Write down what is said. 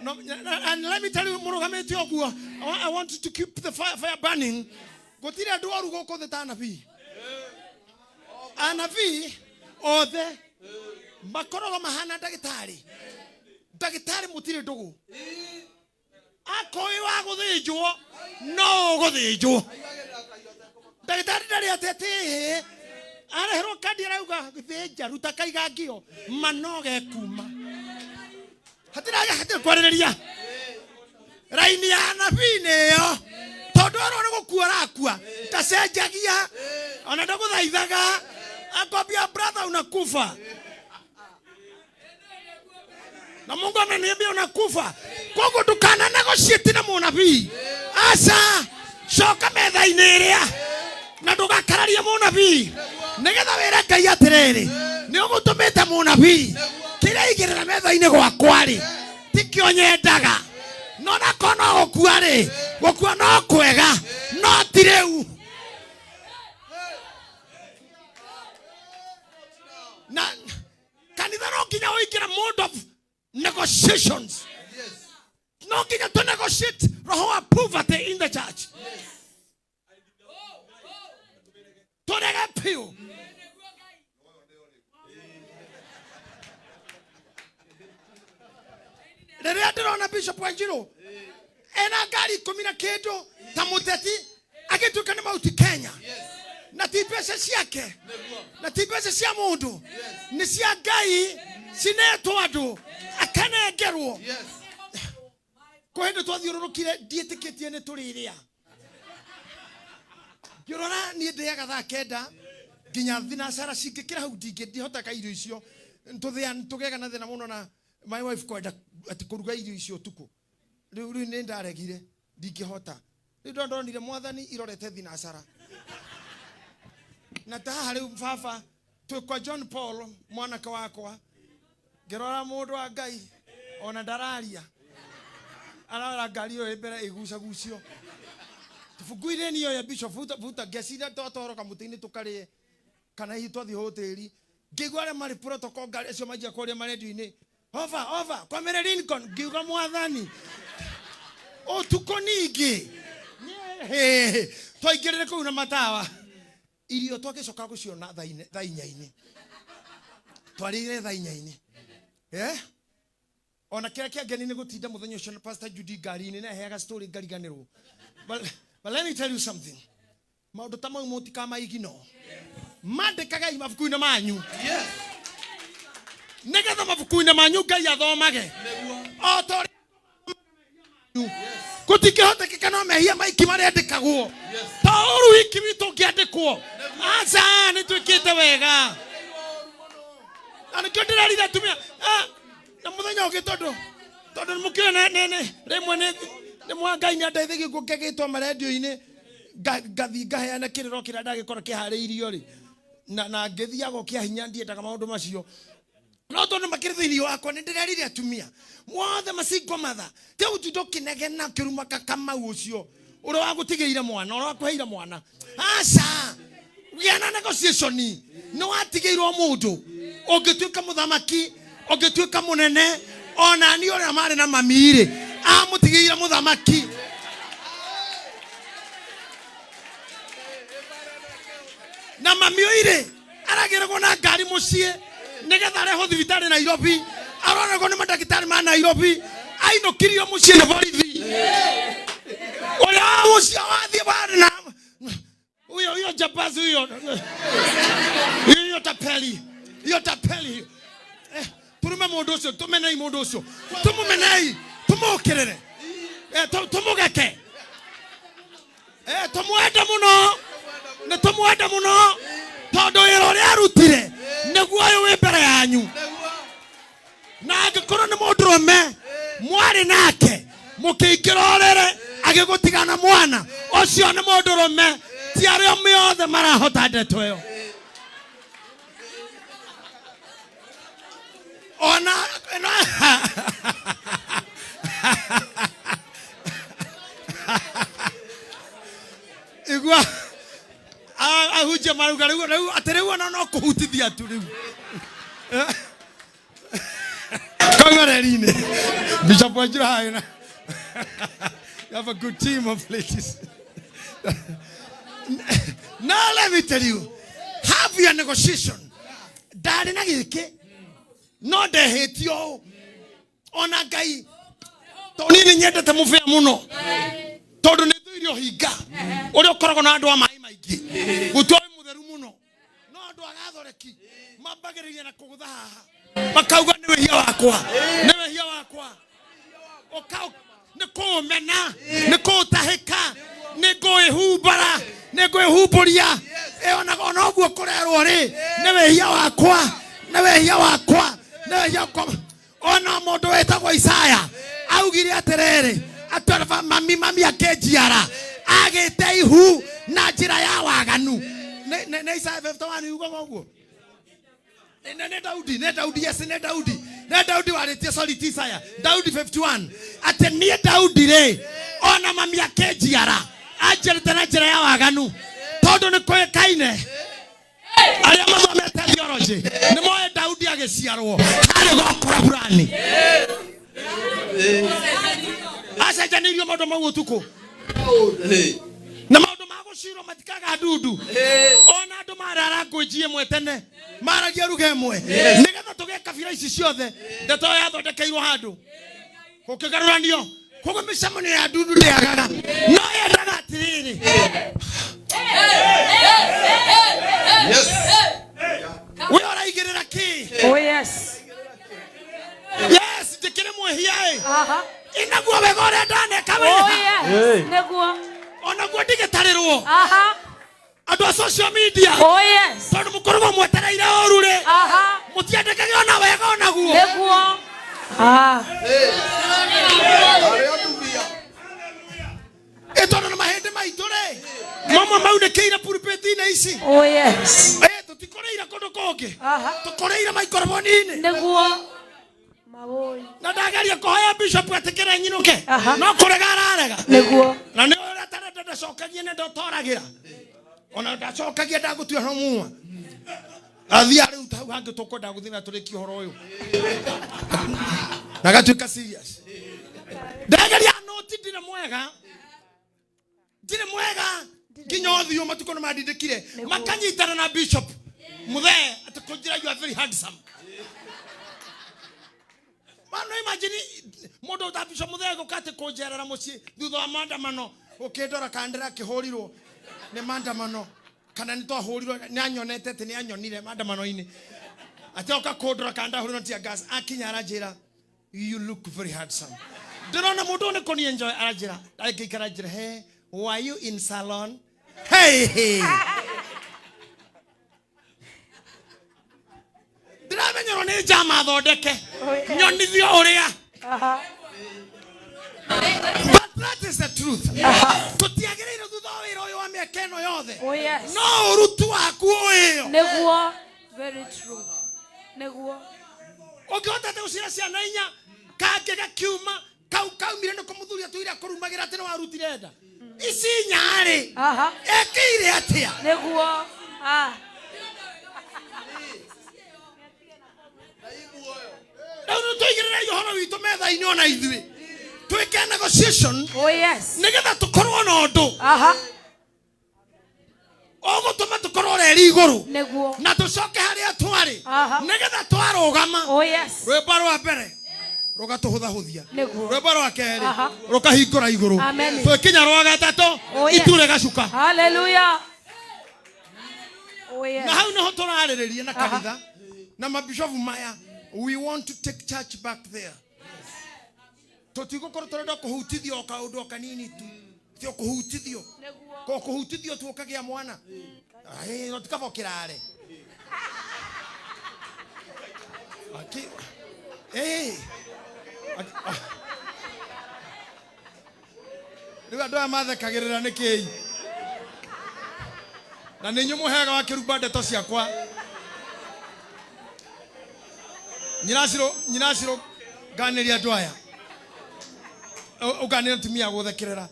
No, and let me tell you mũrũgamĩte ũguo, I want you to keep the fire burning. Gũtirĩ andũ oru gũkũ thĩ ta anabii. Anabii othe makoragwo mahana ndagĩtarĩ. Ndagĩtarĩ mũtirĩ ndũgũ. Akoĩ wa gũthĩnjwo no ũgũthĩnjwo. Ndagĩtarĩ ndarĩ atĩ atĩ hĩ areherwo kandi arauga thĩnja ruta kaigangio manoge kuma hatirĩ hatirĩ kwarĩrĩria raini ya anabii nĩyo tondũ orwo nĩ gũkua arakua ndacenjagia ona ndagũthaithaga akwambia brother unakufa na Mungu ameniambia unakufa. Koguo ndukana negotiate na munabii aca coka metha-inĩ ĩrĩa na ndũgakararie munabii nĩgetha wĩre Ngai atĩrĩrĩ nĩ ũgũtũmĩte munabii kĩrĩa aigĩrĩra metha-inĩ gwakwa rĩ tikĩo nyendaga no nako no gũkua rĩ gũkua no kwega no ti rĩu na kanitha no nginya ũingĩre mode of negotiations. No nginya to negotiate roho wa poverty in the church. Tũrege piũ. Rĩrĩa ndĩrona Bishop Wanjiru ena ngari ikũmi na kĩndũ ta mũteti agĩtuĩka nĩ Mount Kenya na ti mbeca ciake na ti mbeca cia mũndũ nĩ cia Ngai cinetwo andũ akanengerwo. Kwĩ hĩndĩ twathiũrũrũkire ndiĩtĩkĩtie nĩ tũrĩrĩa ngĩrora niĩ ndĩaga thaa kenda nginya thinacara cingĩkĩra hau ndingĩhotaga irio icio tũgĩaga na thĩna mũno na my wife kwenda atĩ kũruga irio icio ũtukũ rĩu rĩu nĩ ndaregire ndingĩhota rĩu ndo ndonire mwathani irorete thinacara na ta haha rĩu baba twĩ kwa John Paul mwanake wakwa ngĩrora mũndũ wa Ngai ona ndararia arora ngari ĩyo ĩ mbere ĩgucagucio tũbunguire niyo ya bishop vuta vuta ngeciria twatwarwo kamũtĩ-inĩ tũkarĩe kana hihi twathiĩ hoteli ngĩigua arĩa marĩ protocol ngari acio manjia kwaria marendio-inĩ over over kwa mere Lincoln ngiuga mwathani ũtukũ ningĩ twaingĩrĩre kũu na matawa irio twagĩcoka gũciona thaa inya-inĩ twarĩire thaa inya-inĩ eh? Ona kĩrĩa kĩangeni nĩ gũtinda mũthenya ũcio na Pastor Judy ngari-inĩ na heaga story ngariganĩrwo but let me tell you something maũndũ ta mau mũtikamaigino mandĩkagai mabuku-inĩ manyu nĩgetha mabuku-inĩ manyu Ngai athomage o ta ũrĩa gũtingĩhotekeka no mehia maingĩ marĩandĩkagwo ta ũru wiki witũ ũngĩandĩkwo aca nĩ twĩkĩte wega na nĩkĩo ndĩrerire atumia na mũthenya ũngĩ tondũ tondũ mũkĩũĩ rĩmwe nĩ mwa Ngai nĩ andeithagia guo ngagĩtwo marendio-inĩ ngathiĩ ngaheana kĩrĩro kĩrĩa ndagĩkorwo kĩharĩirio rĩ na ngĩthiaga o kĩa hinya ndiendaga maũndũ macio no tondũ makĩrĩ thĩinĩ wakwa nĩ ndĩrerire atumia mothe macingo matha te gũtinda ũkĩnegena ũkĩruma kakamau ũcio ũrĩa wagũtigĩire mwana ũrĩa wakũheire mwana aca gĩa na negotiation nĩ watigĩirwo mũndũ ũngĩtuĩka mũthamaki ũngĩtuĩka mũnene ona niĩ ũrĩa marĩ na mami-rĩ amũtigĩire mũthamaki na mami ũirĩ aragĩragwo na ngari mũciĩ nĩgetha arehwo thibitarĩ Nairobi aroragwo nĩ mandagĩtarĩ ma Nairobi ainũkirio mũciĩ nĩ borithi ũrĩa wa mũciĩ wathiĩ warĩ na huyo huyo jambazi huyo hiyo tapeli hiyo tapeli turume mundu ucio tumenei mundu ucio tumumenei tumukirire tumugeke tumwende muno nĩ tumwende muno tondũ wĩra ũrĩa arutire nĩguo ũyũ wĩ mbere yanyu na angĩkorwo nĩ mũndũrũme mwarĩ nake mũkĩingĩra ũrĩrĩ agĩgũtiga na mwana ũcio nĩ mũndũrũme ti arĩa mĩothe marahota ndeto ĩyo ona igua ahunjia marauga rĩu rĩu atĩ rĩu ona no kũhutithia tu rĩu kauma reri-inĩ Bishop Wanjiru, you know, you have a good team of ladies. Now let me tell you, have your negotiation. Ndarĩ na gĩkĩ no ndehĩtio ũũ ona Ngai, tondũ niĩ nĩ nyendete mũbĩa mũno, tondũ nĩ thũire ũhinga ũrĩa ũkoragwo na andũ a maĩ maingĩ gũtua wĩ mũtheru mũno, no andũ a gathoreki mambagĩrĩria na kũgũtha haha makauga nĩ wĩhia wakwa, nĩ wĩhia wakwa. Ũka nĩ kũũmena, nĩ kũũtahĩka, nĩ ngũĩhumbara, nĩ ngwĩhumbũria. Ĩ ona ũguo kũrerwo rĩ, nĩ wĩhia wakwa, nĩ wĩhia wakwa, nĩ wĩhia wakwa. Ona mũndũ wĩtagwo Isaya augire atĩrĩrĩ, atĩ mami mami akĩnjiara agĩte ihu na njĩra ya waganu. Nĩ Isaya 51 yugaga ũguo. Nĩ Daudi, nĩ Daudi, yes, nĩ Daudi, nĩ Daudi warĩtie, sorry, ti Isaya, Daudi 51, atĩ niĩ Daudi rĩ, ona mami akĩnjiara anjĩrĩte na njĩra ya waganu, tondũ nĩ kũĩkaine arĩa mathomete theology nĩ moĩ Daudi agĩciarwo harĩ gokora burani acenjanĩirio maũndũ mau ũtukũ na maũndũ ma gũcirwo matikaga ndundu. Ona andũ marara ngũnji ĩmwe tene maragia ruga ĩmwe nĩgetha tũgĩe kabira ici ciothe. Ndeto ĩyo yathondekeirwo handũ gũkĩgarũranio, koguo mĩcemanio ya ndundu ndĩagaga, no yendaga atĩrĩrĩ. We ũraigĩrĩra kĩ? Oh yes. Yes, njĩkĩre mwĩhia ĩ. Inaguo wega ũrĩa ndaneka Oh wĩha. yes. Nĩguo. Onaguo ndigĩtarĩrwo. Andũ a social media, Oh yes. tondũ mũkoragwo mwetereire ũru rĩ, mũtiandĩkage ona wega onaguo. Nĩguo. Arĩa atumia. Ĩ tondũ nĩ mahĩndĩ maitũ rĩ, mamwe maunĩkĩire pulpit-inĩ ici. Oh yes. Ĩ tũtikũrĩire kũndũ kũngĩ, tũkũrĩire maikoroboni-inĩ. Nĩguo. Mawoi. Na ndageria kũhoya bishop etĩkĩre nyinũke, no kũrega ararega. Nĩguo. Na nĩ ũrĩa tarenda ndacokagia nĩ ndotoragĩra, ona ndacokagia ndagũtua no mua athia rĩu hau hangĩ tũkwenda gũthiĩ na tũrĩkie ũhoro ũyũ na gatuĩka serious. Ndageria noti, ndirĩ mwega, ndirĩ mwega nginya ũthiũ matukũ nĩ mandindĩkire makanyitana na bishop muthee atĩ kũnjĩra, "You are very handsome." Mano imagine mũndũ ta bishop muthee gũka atĩ kũnjerera mũciĩ thutha wa maandamano, ũkĩndora kana ndĩrakĩhũrirwo nĩ maandamano kana nĩ twahũrirwo, nĩ anyonete atĩ nĩ anyonire maandamano-inĩ, atĩ oka kũndora kana ndahũrirwo tear gas, akinya aranjĩra, "You look very handsome." Ndĩrona mũndũ ũyũ nĩ kũni enjoy aranjĩra, angĩikara njĩra, "Hey, were you in salon?" Hey, hey. Ndĩramenyerwo nĩ njama thondeke nyonithio ũrĩa. But that is the truth. Tũtiagĩrĩire thutha wa wĩra ũyũ wa mĩaka ĩno yothe, Oh yes. no ũrutu waku ũĩyo. Nĩguo. Very true. Nĩguo. Ũngĩhota atĩ gũcira ciana inya, kangĩ gakiuma kau kaumire nĩ kũmũthuri atũire akũrumagĩra atĩ nĩ warutire nda ici inyarĩ, ekĩire atĩa? Nĩguo. Rĩu nĩ tũigĩrĩrei ũhoro witũ metha-inĩ, ona ithuĩ twĩke negotiation, Oh yes. nĩgetha tũkorwo na ũndũ ũgũtũma tũkorwo reri igũrũ, Nĩguo. na tũcoke harĩa twarĩ, nĩgetha twarũgama, Oh yes. rwĩmbo rwa mbere rũgatũhũthahũthia, Nĩguo. rwĩmbo rwa kerĩ rũkahingũra igũrũ, Amen. twĩkinya rwa gatatũ, Oh, yes. itu rĩgacuka. Hallelujah. Oh yes. Na hau niho tũrarĩrĩria na kanitha na mabishofu maya. We want to take church back there. Tũtigũkorwo tũrenda kũhutithio o kaũndũ o kanini tu, ti o kũhutithio Nĩguo. ko kũhutithio tu ũkagĩa mwana. Ai, no tikaba kĩrare. Ah. Rĩu andũ aya mathekagĩrĩra nĩ kĩi na nĩ inyuĩ mũheaga wa kĩrumba ndeto ciakwa. Nyinacirũ, nyinacirũ, nganĩria andũ aya, ũkanĩra atumia gũthekerera.